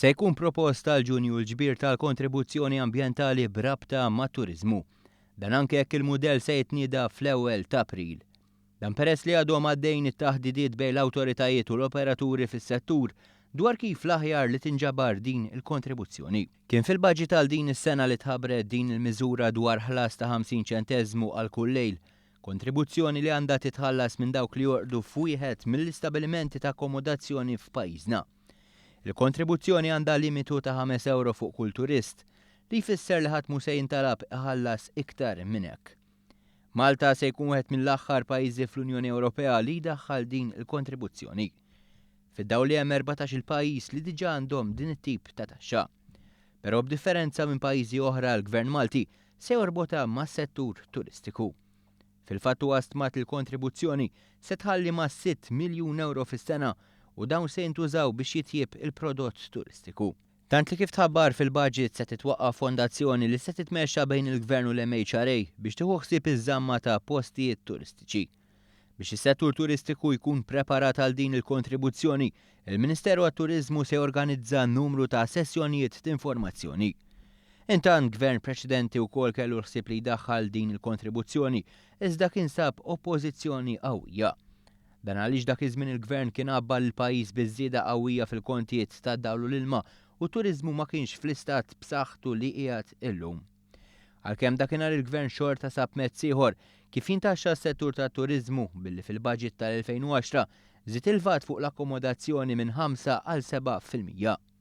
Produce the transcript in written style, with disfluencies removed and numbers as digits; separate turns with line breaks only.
Se jkun propost għal Ġunju l-ġbir tal-kontribuzzjoni ambjentali b'rabta mat-turiżmu. Dan anke jekk il-mudell se jitnieda fl-ewwel t'April. Dan peress li għadhom għaddejjin it-taħdidiet bejn l-awtoritajiet u l-operaturi fis-settur dwar kif l-aħjar li tinġabar din il-kontribuzzjoni. Kien fil-baġit għal din is-sena li tħabbret din il-miżura dwar ħlas ta' 50 ċenteżmu għal kull lejl, kontribuzzjoni li għandha titħallas minn dawk li jorqdu f'wieħed mill-istabilimenti ta' akkomodazzjoni f'pajjiżna. Il-kontribuzzjoni għandha limitu ta' ħames ewro fuq kull turist, li jfisser li ħadd mhu se jintalab iħallas iktar minn hekk. Malta se jkun wieħed mill-aħħar pajjiżi fl-Unjoni Ewropea li jdaħħal din il-kontribuzzjoni. Fid-dawl li hemm 14-il pajjiż li diġà għandhom din it-tip ta' taxxa. Però b'differenza minn pajjiżi oħra l-Gvern Malti se jorbotha mas-settur turistiku. Fil-fatt huwa stmat li l-kontribuzzjoni se tħalli ma' 6 miljun ewro fis-sena u dawn se jintużaw biex jitjieb il-prodott turistiku. Tant li kif tħabbar fil-budget se titwaqqaf fondazzjoni li se titmexxa bejn il-Gvern u l-MHRA biex tieħu ħsieb iż-żamma ta' postijiet turistiċi. Biex is-settur turistiku jkun preparat għal din il-kontribuzzjoni, il-Ministeru għat-Turiżmu se jorganizza numru ta' sessjonijiet t'informazzjoni. Intant, gvern preċedenti wkoll kellu l-ħsieb li jdaħħal din il-kontribuzzjoni, iżda kien sab oppożizzjoni qawwija. Dan għaliex dak iż-żmien il-Gvern kien għabba lill-pajjiż biż-żieda qawwija fil-kontijiet tad-dawl u l-ilma u t-turiżmu ma kienx fl-istat b'saħħtu li qiegħed illum. Għalkemm dakinhar il-Gvern xorta sab mezz ieħor kif jintaxxa s-settur tat-turiżmu billi fil-baġit tal-2010 żied il-VAT fuq l-akkomodazzjoni minn 5 għal 7%.